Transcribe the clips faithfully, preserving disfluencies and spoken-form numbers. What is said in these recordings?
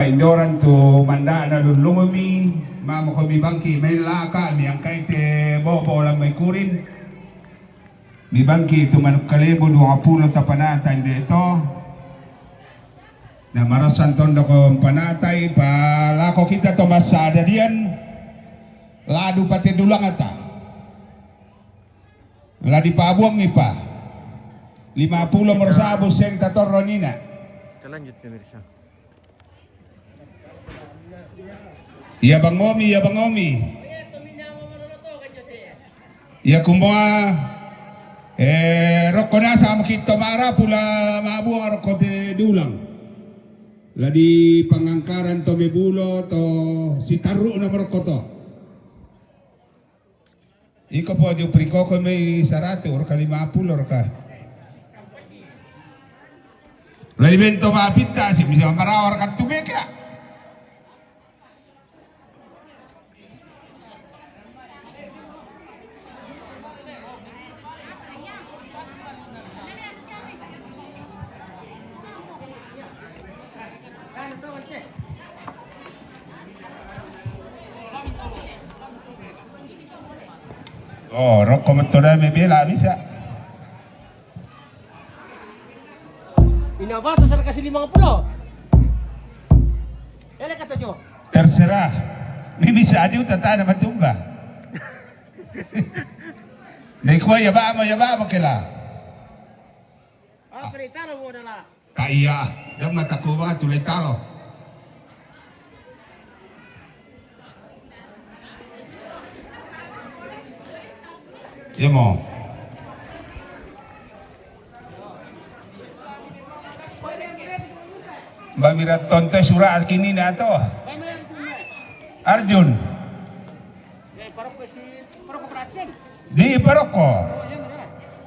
Indoran tu manda na lulungumi, mama ko mibangki mai laka, mi angkai te bobo lam mai kurin. Mibangki tu manuk kalebu dua puluh tapanata inde to. Na marasan tondo ko panatai pa lako kita to masa adadian. Ladu pate dulang ata. Ladi pabuang ipa. Lima puluh mersabu seng tatorro nina. Kita lanjut pemirsa. Iya bangomi, iya bangomi. Iya kumoa, eh, rokko nasa mukito mara pula mabuang rokko te dulang. Ladi pangangkaran to mebulo to sitarru na rokko to. Iko po ju prikoko mai saratu orka lima puluh orka. Ladi bento ma pitta si bisa marawa orka tumeka. Oh, rokko metto dame bela bisa. Ina batu sara kasi lima puluh. Ele kata jo. Terserah. Mi bisa aja uta tana matumba. Nei kua ya bama ya bama kela. Ah, perintah lo modala. Ka iya, dan mataku banget tu letalo. Iya mo. Mbak Mira tonte sura kini na to. Arjun. Di paroko.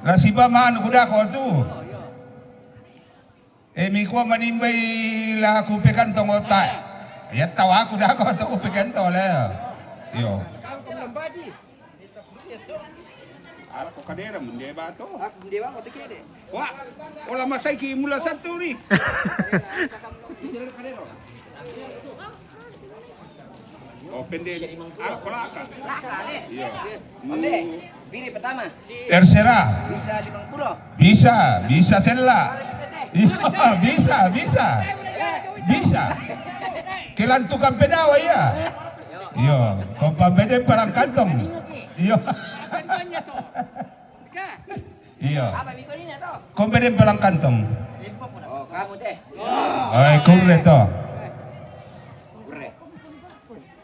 La siba manu kuda ko tu. Eh, mi kua manimbai la ku pekantong otai. Ya tawa aku dah ko to ku pekantong le. Yo. Ala ko kadera munde ba to. Aku munde ba ko te kede. Wa, ola masai ki mula satu ni. Oh, pendek. Ala ko laka. Iya. Onde, biri pertama. Terserah. Bisa lima puluh. Bisa, bisa sella. Iya, bisa, bisa. Bisa. Kelantukan pedawa iya. Iya, ko pambede palang kantong. Iya. Iya. Apa biko ni na to? Ko pambede palang kantong. Oh, kamu teh. Ai kurre to. Kurre.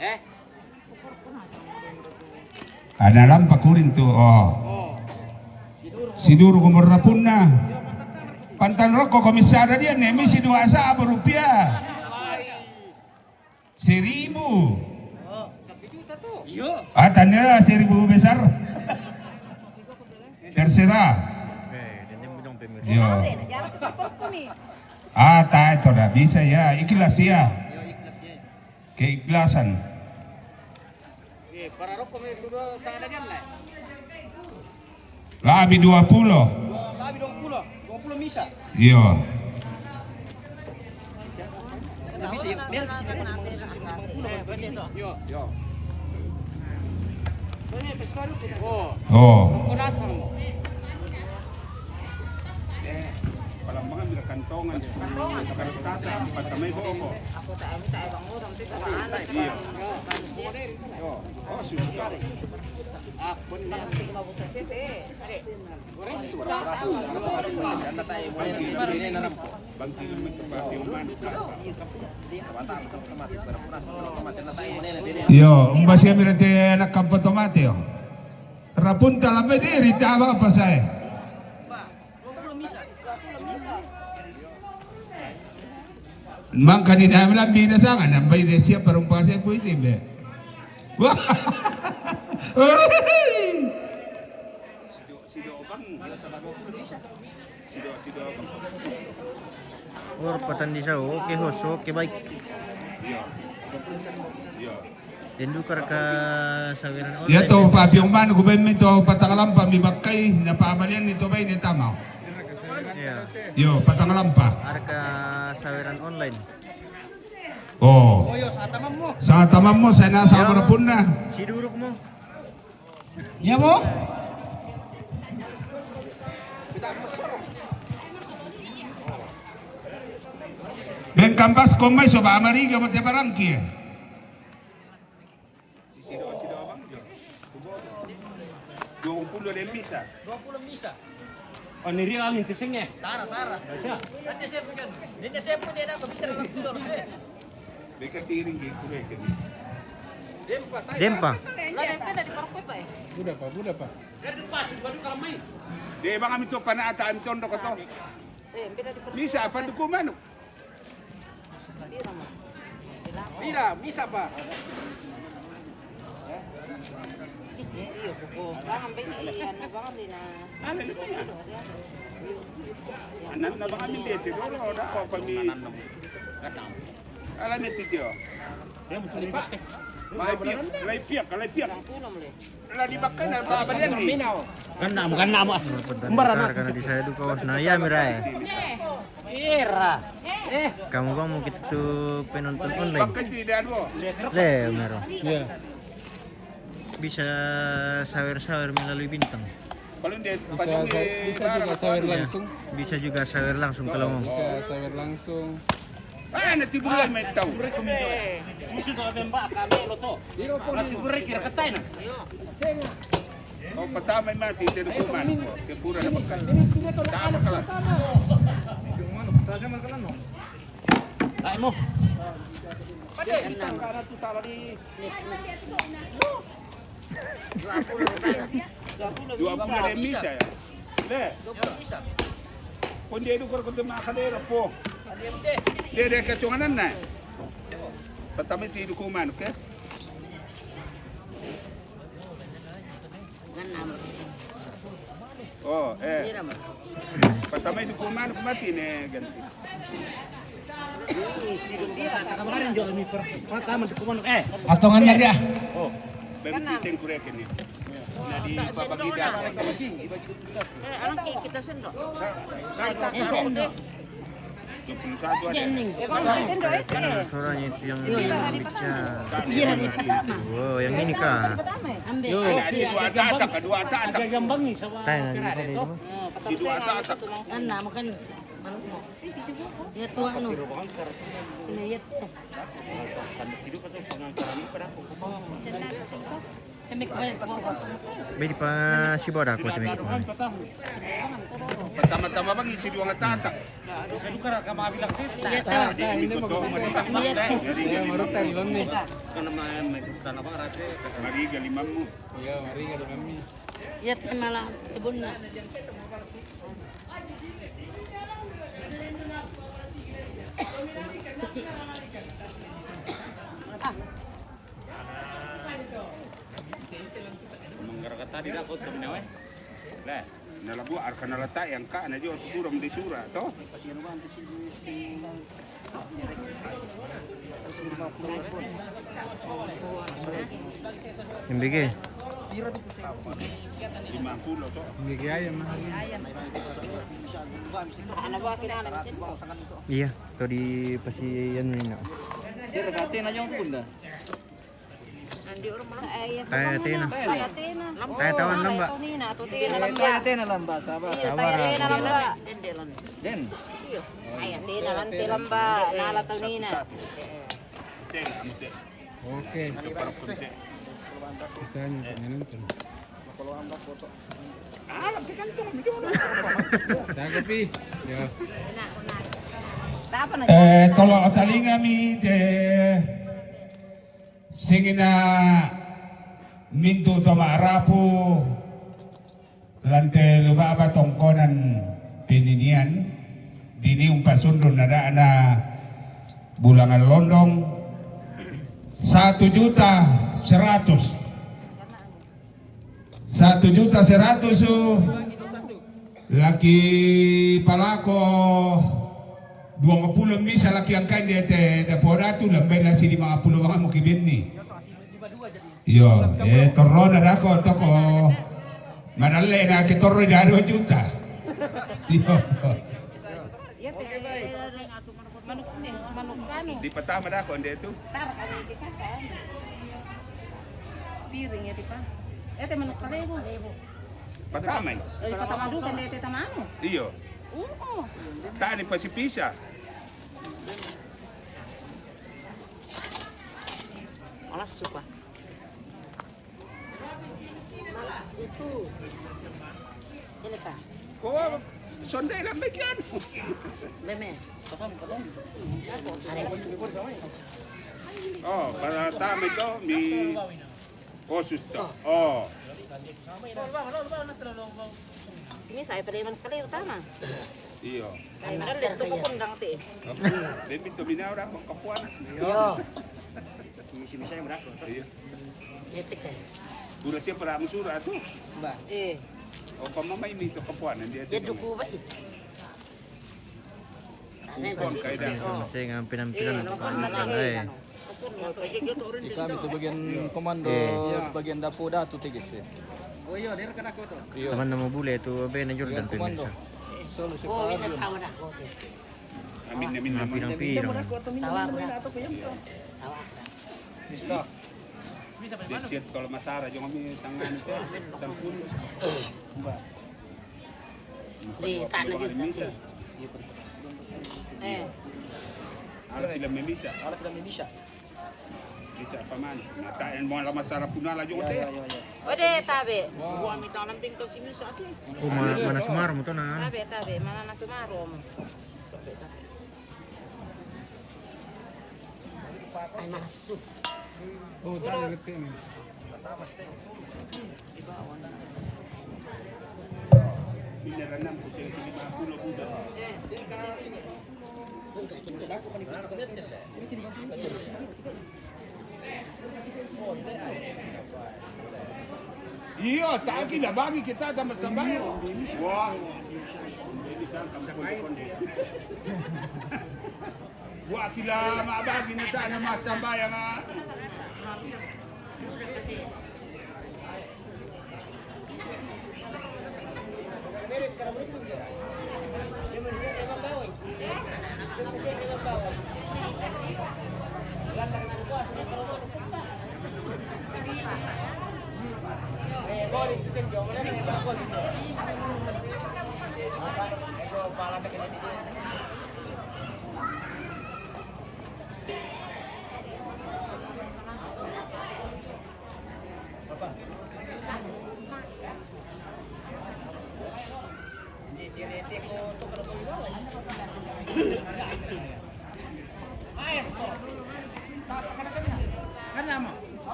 Eh? Ana lampa kurin tu, oh. Siduru ko merrapunna. Pantan rokko ko missada dia ne mi sidua sabu rupiah. Seribu. Satu juta tuh. Iya. Ah, tanda seribu besar. Terserah. Iya. Ah, tak itu dah bisa ya, ikhlas ya. Keikhlasan. Labi dua puluh. Labi dua puluh. Dua puluh misa. Iya. Bisa ya, biar bisa dapat lima puluh. Yo, yo. Oh. Oh. Palambangan bila kantongan. Kantongan. Kalau tasa, empat tamai koko. Aku tak minta abang orang tu sama anak. Iya. Oh, sudah. Ah, benar. Iyo, umba siya mirate anak kampa tomate, oh. Rapunta lambe diri tama apa saya. Mangka ni nami lambi na sanga nambai de siap parung pase puiti be. Wah. Or patandisa, oke host, oke baik. Iya. Iya. Dendu karka saweran online. Iya to, papiong manu ku bemme to patang lampa mi bakkai na pabalian ni to bai ni tama. Iya. Yo, patang lampa. Arka saweran online. Oh. Sa tamammu, sa na sa marapunna. Siduruk mo. Ya mo? Bengkang bas komai soba amariga mo te barangki. Dua puluh dan bisa. Dua puluh bisa. Oh, ini real angin tesengnya. Tara, tara. Bisa. Nanti saya bukan. Nanti saya pun dia dapat bisa dalam tidur. Beka tiring gitu deh kan. Dempa. Lah, yang kena di parkoi, Pak, ya? Buda, Pak, buda, Pak. Dia bang kami coba nak ata anton dok to. Eh, beda di parkoi. Bisa apa dukungan? Pira, misa pa? Iyo, poko. Bangan, bagi, anu, bangan di na. Anak na bangan di dete, dolo, da ko pa mi. Ala mi titio. Mai piak, lai piak, lai piak. Yang punom le. Lah di bakkan apa, apa dia ni? Ganam, ganam, ah. Umbar anak. Karena di saya tu kawas na ya, Mirai. Era. Eh. Kamu bang mau gitu penonton online. Bakkan tidak dua. Le, Mero. Iya. Bisa sawer-sawer melalui bintang. Kalau dia Bisa, patung sa-, di bisa barang juga sawer apa? Langsung. Bisa juga sawer langsung kalau mau. Bisa sawer langsung. Ah, na tibur lai mai tau. Musu to bemba kami lo to. Na tibur lai kira katai na. Oh, patama mati te dukuman. Te pura na bakal. Tama kala. Ai mo. Pade. Tangkana tu tala di. Dua puluh dan misa ya. Le. Dua puluh misa. Konde du kor konde makadera po. Dia dia kacunganan na. Patama ti dukuman, oke? Ganam. Oh, eh. Pira, Mar? Patama itu kuman, mati ne ganti. Kemarin juga mi per-, pertama di kuman, eh. Atongan na dia. Oh, bem titeng kureken ni. Na di babagida. Eh, anak kita sendok. Eh, sendok. Dua puluh satu ada. Jenning. Suaranya itu yang ini, Ica. Iya, di pertama. Wow, yang ini kah? Ambil. Yo. Ada, ada dua tatak, dua tatak. Ada gambangi sama. Tanya, tanya, tanya. Di dua tatak. Kan, nah, makan. Iya, tua, no. Ini, iya. Bedi pa si boda ko te meki. Pertama-tama bang isi dua tatak. Iya, tahu. Ini mah bukan. Iya. Iya, baru tadi lon nih. Karena main, main sana bang rate. Mari gali mamu. Iya, mari gali mamu. Iya, teh malah kebunna. Ah. Manggaraka tadi dah kau temen, weh. Lah, na labu arka na lata yang ka na jo tu buram di sura to. Yang bigi. Lima puluh to. Yang bigi ayam mahal. Iya, to di pasi anu ni na. Sira kate na jong tu bunda. Andi urma. Taya tena. Taya tena. Taya tawan lamba. Taya tena lamba, sabar. Iya, taya tena lamba. Den. Iya. Taya tena lante lamba, nala taunina. Oke. Bisa ni untuk menonton. Cakep, Pi. Ya. Eh, tolo talinga mi te singina mintu to marapu lante lubaba tongkonan peninian dini umpasundun nadana bulangan londong satu juta seratus. Satu juta seratus su. Laki palako dua puluh misa laki angkai dia te dapo datu lambai lasi lima puluh wanga muki benni. Yo, eh, torona dako toko. Madalle na ke torro da dua juta. Yo. Manuk, manuk anu. Di patama dako ande tu. Tar kami di kaka. Piring ya di pa. Eh, te manuk kalebu. Patama i. Eh, patama duka ande te tamanu. Iyo. Oo. Tani pasipisa. Alas suka. Itu. Ini, Kak. Oh, sonde lambe kian. Meme. Oh, para tame to mi osus to. Oh. Sini saya pada man kali utama. Iyo. Ay, master kaya. Debito minaw ra ko kapuan. Iyo. Misi-misi yang berako. Iyo. Etik ya. Pura siya para musura tu. Ba. Eh. O pamamay mi to kapuan dia. Dia duku ba. Kon kay da. Saya ngan pinampilan. Eh. Ikami tu bagian komando, bagian dapu datu tigis. Oh iyo, dia kan aku tu. Iyo. Sama nama bule tu bene Jordan komando. Solo si Fabio. Amin, amin, amin. Pinang-pinang. Tawa ko na. Tawa ko na. Mister. Desit kalau masara jong kami tangan itu. Sampun. Mbak. Di tanah bisa. Eh. Ala pila memisa. Ala pila memisa. Bisa paman. Nata en mo la masara puna la jong te. Ode tabe. Buah mi tanam tingkal sini satu. Uma mana sumar mo to na. Tabe, tabe, mana na sumar mo. Ay, malasuk. Oh, dali, ngerti ni. Iyo, taki na bagi kita sama-sama. Wah. Wah, kila mabagi na tayo na masambayan nga.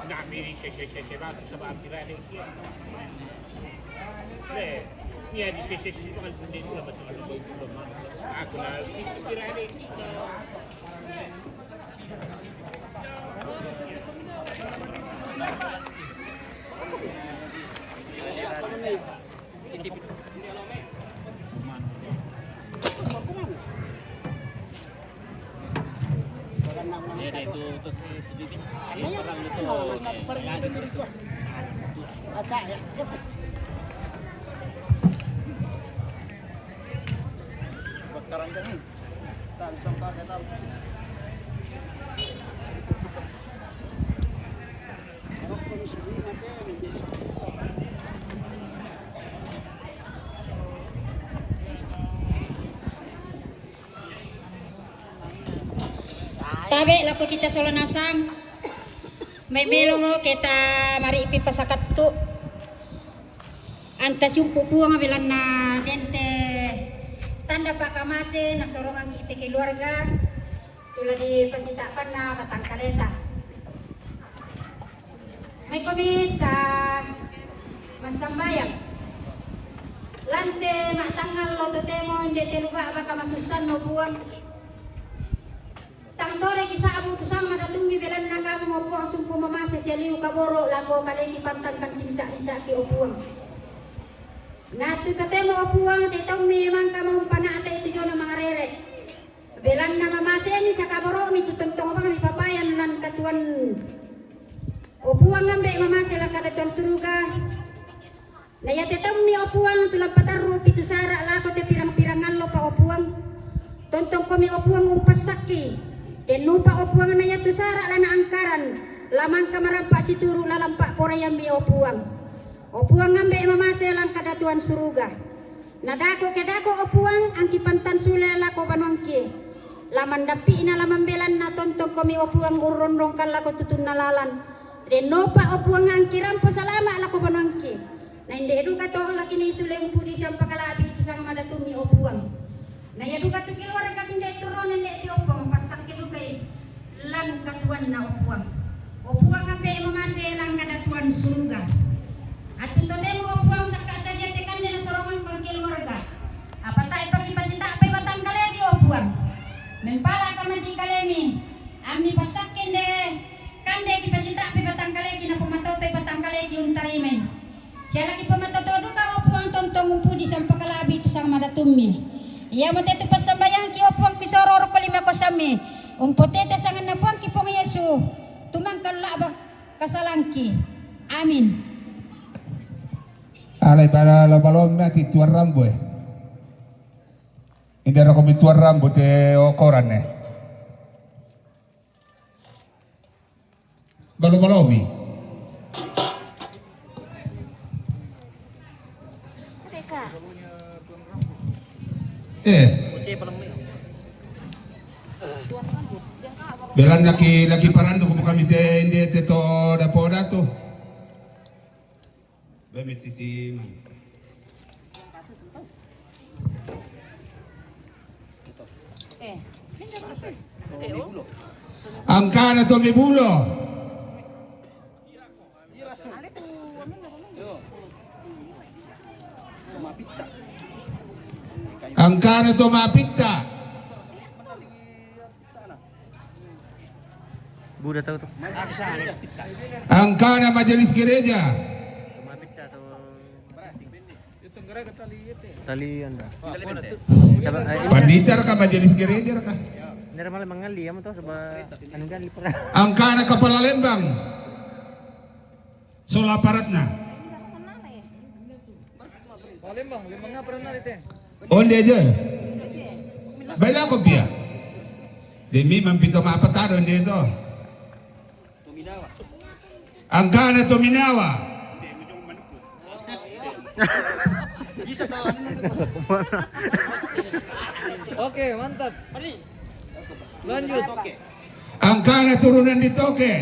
Nami se se se se ba tu sa ba tira de kia. Le, ni a di se se se ba tu de tu la ba tu la ba tu la ma. Aku na tira de kia. Tabe lako kita sola nasang. Mai melo mo kita mari pi pasakattu. Anta siumpu Puang belanna dente tanda pakamase nasorongan kita keluarga. Tula di pasitapanna batang kaleta. Maikomi ta massambayang. Lante ma'tangngallo totemo inde telu ba'ba kamasussanno Puang. Tang toreki sa'bu tu samma datummi belanna kamu mo Puang sumpu mamase sialiu kaboro lako kaleki pantang kan simisa-misaki o Puang. Natu totemo o Puang te taummi mangka maumpana'ta itu jona mangarere. Belanna mamasemi sakaboro'mi tu tontong bangmi papayan lan katuan. O Puang ambe mamase lan kadatuan suruga. Na iate taummi o Puang tu lampatarru pitu sara lako te pirang-pirang allo pa o Puang. Tontong komi, o Puang, umpasakki. Den nupa, o Puang, na iatu sara' la naangkaran, la mangka marampa' situru' lalan pa'poraiammi, o Puang. O Puang, ambe' mamase lan kadatuan suruga. Na dako' ke dako', o Puang, angki pantan sule lako banuangki. La mandappi'na, la mambelanna, tontong komi, o Puang, urrondongkan lako tutunna lalan. Den nupa, o Puang, angki rampo salama' lako banuangki. Na inde duka to la kinai sule umpudi siampakala'bi' tu sanga madatummi, o Puang. Na ia duka tu keluarga inde turronen de ti, o Puang, passakke dukai lan katuanna, o Puang. O Puang, ambe' mamase lan kadatuan suruga. Attu totemo, o Puang, sakka' sadia te kande nasorongangkang keluarga. Apa tae' pakipasita'pai batang kaleki, o Puang. Mempalaka mati kalemi, ammi passakke inde kande kipasita'pai batang kaleki, napamatotoi batang kaleki untarimai. Siala kipamatoto duka, o Puang, tontong umpudi siampakala'bi' tu sanga madatummi. Iamote tu passambayangki, o Puang, kisoro rukku lima kosammi. Umpotete sanganna Puangki Puang Yesu, tumangkal la'ba kasalangki. Amin. Alai bala lo balo mati tuan rambu e. Inda roko mi tuan rambu te okoran e. Balo-balomi. Eh. Belan laki, laki parandu ko kami te inde te to dapo datu. Be mititi man. Angkana to mebulo. Angkana to mapitta. Buda tau tu. Angkana majelis gereja. Tali anda. Pandita raka majelis gereja raka. Nera malah mengali ya tu sebab anu kan lipra. Angkana kepala lembang. Sola paratna. Onde aja. Baila ko pia. Demi mampito mapataro onde to. Angkana to minawa. Oke, mantap. Lanjut. Angkana turunan di toke.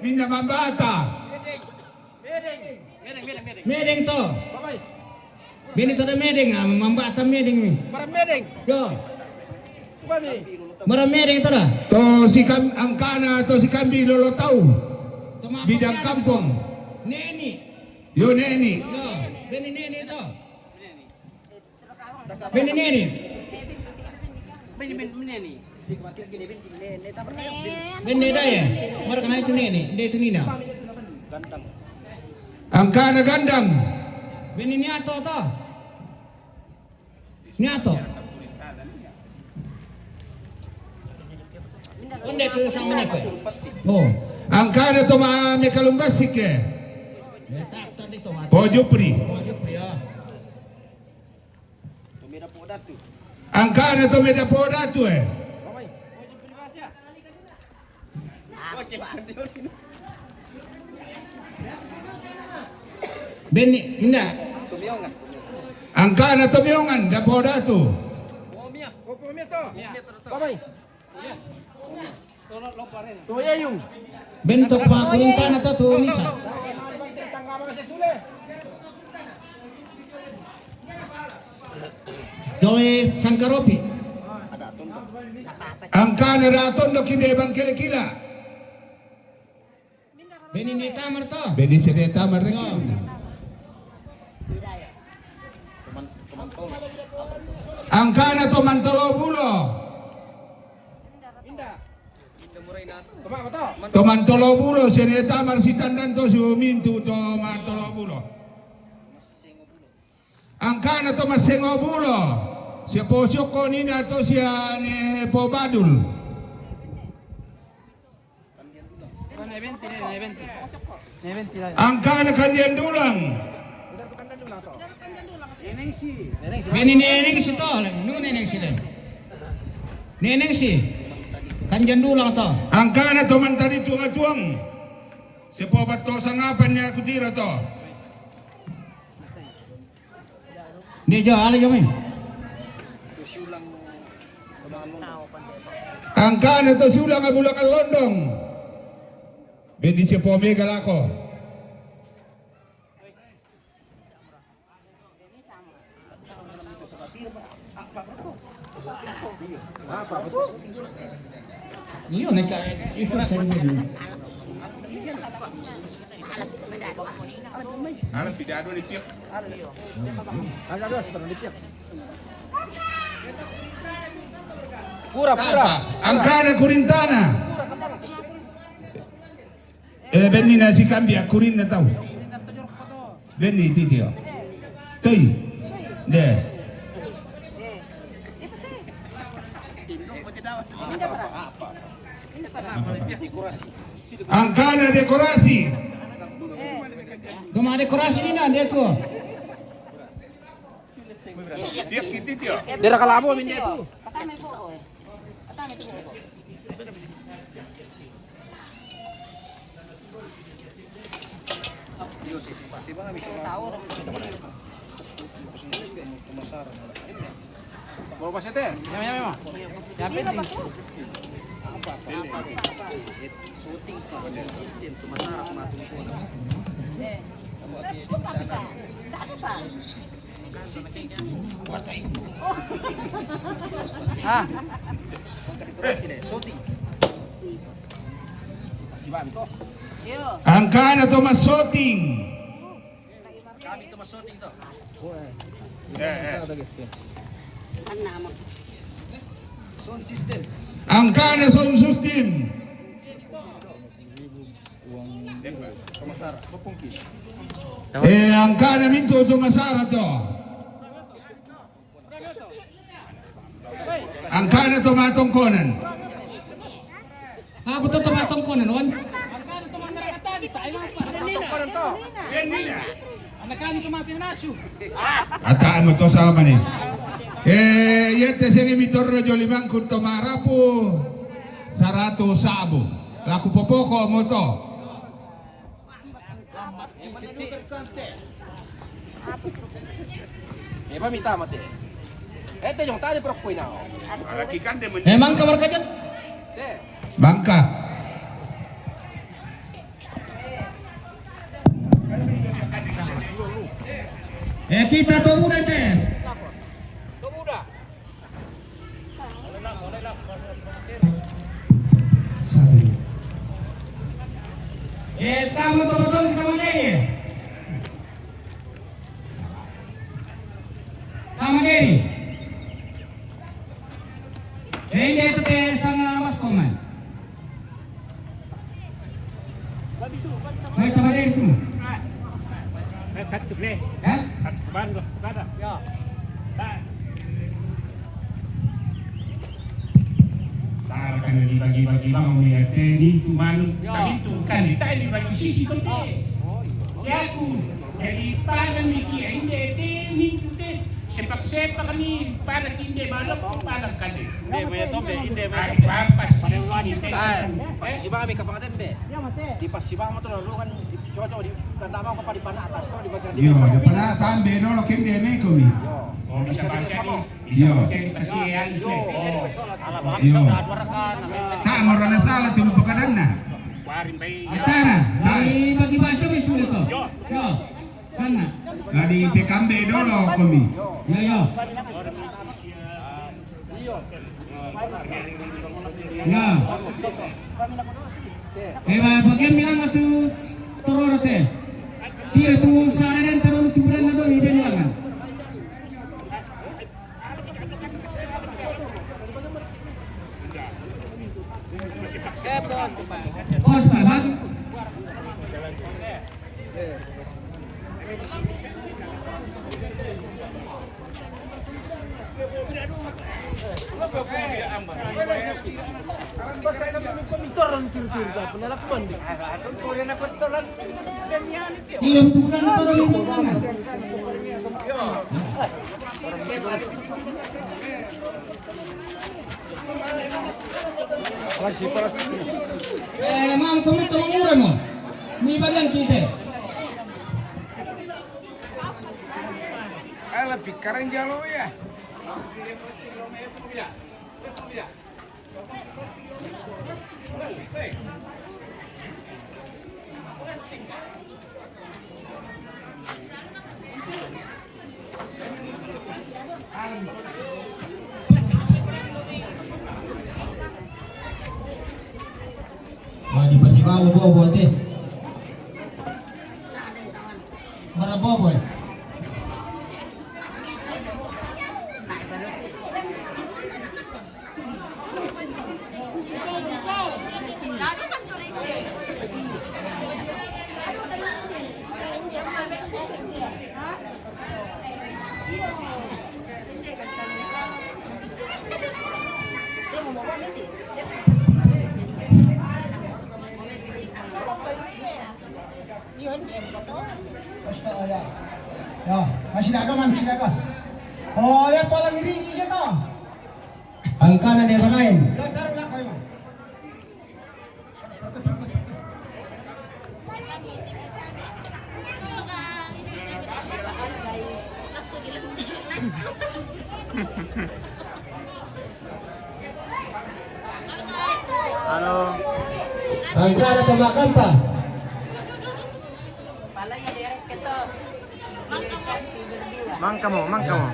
Minna mambata. Medeng to. Bini to da medeng, ah, mambata medeng mi. Bara medeng. Yo. Bara medeng to da. To si kam angkana to si kambi lolo tau. Bidang kampung. Neni. Yo neni. Yo, bini neni to. Bini neni. Bini neni. Bini daya. Mara kana itu neni, dia itu nina. Angkana gandang. Bini niato to. Niato. Onde tu sang meneko. Oh. Angkana to ma mekalumbasike. Pojupri. Pojupri ya. Angkana to meda po datu e. Bini, inda. Angkana to miongan da po datu. Bini to pa kuruntana to tu misa. Joe sangkaropi. Angkana da tondo kinde bangkele kila. Bini ni tamar to. Bini sini tamar reki. Angkana to mantolo bulo. To mantolo bulo sini tamar si tandan to si mintu to mantolo bulo. Angkana to masengo bulo. Sia po siokko nina to sia ne po badul. Angkana kandian dulang. Bini neneng si to, nu neneng si le. Neneng si. Kanjan dulang to. Angkana to mantadi tuang-tuang. Sepopat to sangapan ni aku tira to. Dia jo, ala jo mai. Angkana to siulang bulangan londong. Beni sepo mega lako. Iyo, neka, isu sendiri. Ala pidado ni pia. Pura, pura. Angkana kurintana. Eh, beni na si kambia kurinna tau. Beni titio. Toi. De. Angkana dekorasi. Toma dekorasi ni na de tu. Dia kiti tio. Dia kalamo min dia tu. Mau pas ete? Ya, ya, ya. Ya, penting. Ah. Angkana to masoting. Angkana sound system. Eh, angkana mintu tu masara to. Angkana to matongkonan. Aku to to matongkonan, wan. Ata mo to sama ni. Eh, iya te segi mitorro joli mangkut to marapu. Saratu sabu. Laku popoko mo to. Eh, ba mita mate. Eh, te jong tadi perokko inao. Memang kamar kajat. Te. Bangka. Eh, kita to muda te. To muda. Satu. Eh, tamu totong kita mandai. Tamu deri. Eh, ini itu te sana mas komen. Mai tama deri tu. Eh, satu le. Hah? Satu baru dah. Ada. Ya. Tara kan dibagi-bagi bang melihat nintu manu. Ya. Nintu kan ditarik dibagi sisi tu. Oh, oh, iya. Jaku. Jadi pada mikir ini deh nintu deh. Sepak-sepak ni pada kinde balok pada kade. Inde maya tombe, inde maya tombe. Pasi bang mi kapang tembe. Di pasi bang motor lu kan cocok di kandang apa di panah atas kau di bagian di. Yo, di panah tambe dolo kinde me komi. Yo. Oh, bisa baca ni. Yo. Bisa baca ni pasi ya. Yo. Yo. Tak mau rana salah cuma pekadanna. Atara, dari bagi bahasa mi sulit to. Yo. Yo. Kana. Ladi pekambe dolo komi. Yo, yo. Ya. Eh, ba, bagian bilang atu toro te. Tira tu sana dan toro tu bulan na doni ben bilangan. Bos, Pak, Bang. Iya, untuk bulan apa dulu, Bang? Eh, mam, come to mangure mo? Mi bagian kita. Ala pikaran jalo ya. Wah, di Pasibawa bobo te. Bara bobo. Basta, ya. Ya, masih ada, man, masih ada. Oh, ya, tolong diri, ini aja, toh. Angkana ne sanain. Ya, taruh lah, kau, man. Halo. Angkana tembak kampa. Mangka mo, mangka mo.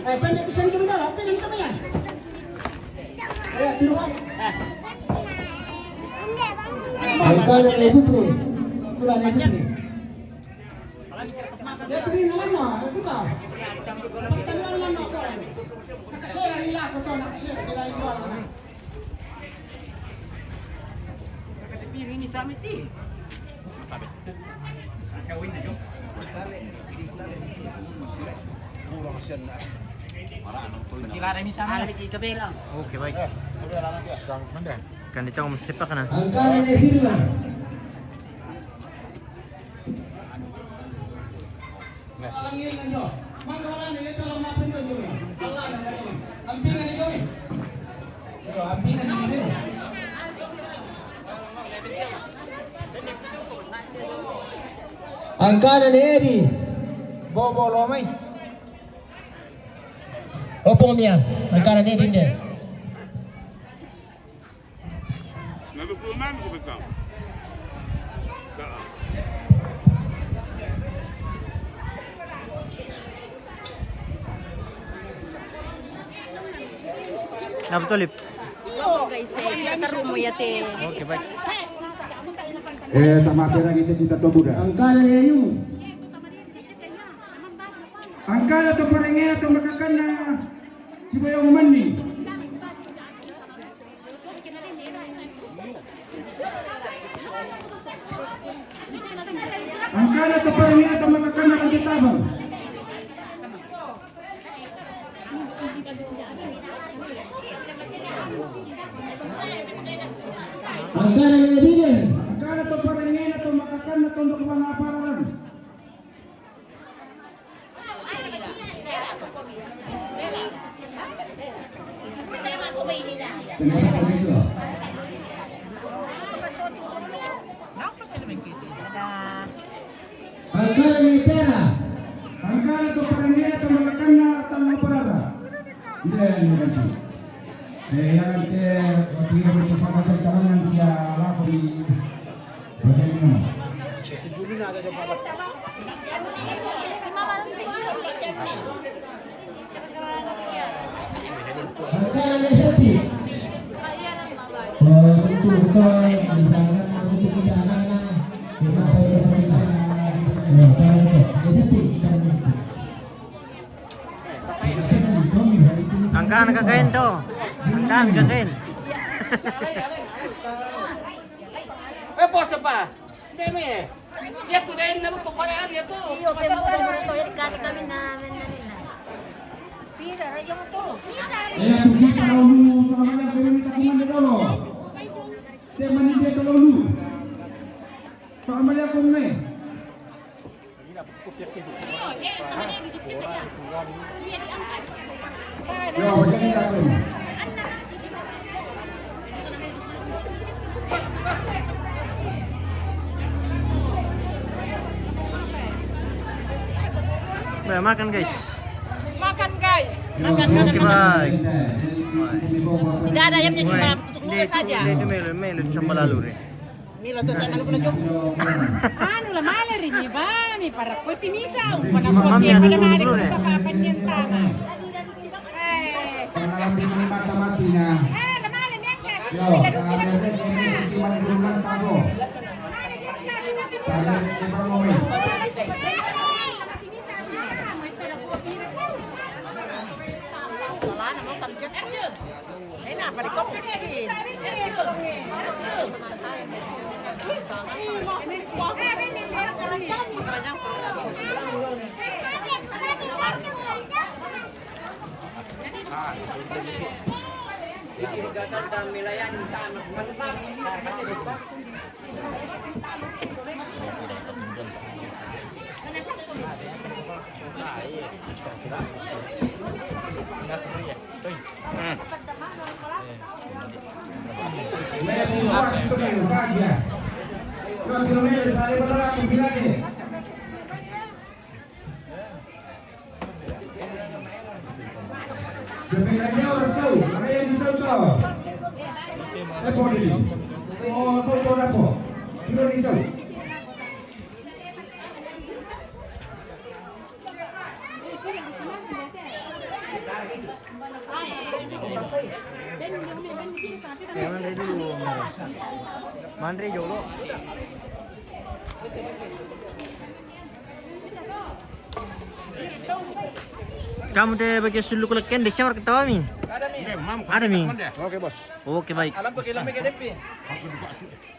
Eh, pendek ke sini dulu dah, apa yang kita bayar? Eh, tiru, ah. Angkana ne itu, bro. Kurang itu, bro. Ya, tiru lama, buka. Pertanyaan lama, kau. Nakasera ni lah, kau tahu, nakasera ni lah, kau. Piring ini sama ti. Oke, baik. Kan kita mau sepak kanan. Angkana ne sirna. Angkana ne Edi. Bobo lo mai. Opo mia. Angkana ne Edi nde. Na betul, Lip. Iyo, guys, eh, kita taruh mo yate. Oke, baik. Eh, tama pera kita, kita to buda. Angkana ne Ayu. Angkana to parengea to makakana. Coba yang mani. Angkana to parengea to makakana kan tabang. Angkana ne Edi nde. Angkana to parengea to makakana to ndo kubanga pararan. Angkana ne Tera. Angkana to parengea to makakana tang parara. Nde, nde, nde. Eh, yang te, waktu itu kita sama teman-teman sia lako di. Angkana kakain to. Angkana kakain. Eh, pose pa. Deme. Ya tu dai na tu para ya tu. Iyo, pe mo to ir kati kami na, na, na, na. Pira raja mo to. Eh, tu kita ulu sama na kami kita kumande dolo. Te mani dia kalau ulu. Sama dia kau ni. Yo, macam ni tak kau. Nah, makan, guys. Makan, guys. Makan, makan, Oke, makan. Baik. Tidak ada ayamnya, cuma tutuk mulut saja. Itu melo, melo, itu sambal lalu deh. Ini loh, tuh, jangan lupa jumpa. Anu lah, maler ini, ba, mi para ko si misa, pada ko dia pada maler ko apa apa niyan tama. Eh, Sama lambing ni mata mati na. eh, la maler mi anka. Yo, kalau ada saya jadi cuma di rumah tahu. Tarik ke bawah. Manre dulu. Manre dulu. Kamu deh bagi sulu kulekan deh, siapa ketawa mi? Ada mi. Oke, bos. Oke, baik. Alam pakai lampu ke depi.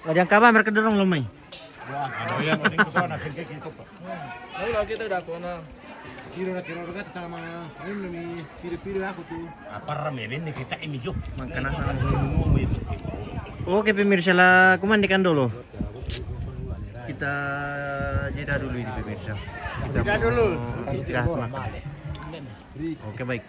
Lajang kabar mereka dorong lomai. Wah, ada yang penting ke sana singkir gitu, Pak. Lalu lagi kita udah kona. Kira kira dekat sama ini nih, pira-pira aku tuh. Apa rame ini kita ini, Jo? Makanan. Oke, pemirsa lah, kumandikan dulu. Kita jeda dulu ini, pemirsa. Kita Jeda mau dulu. Istirahat makan. Oke, baik.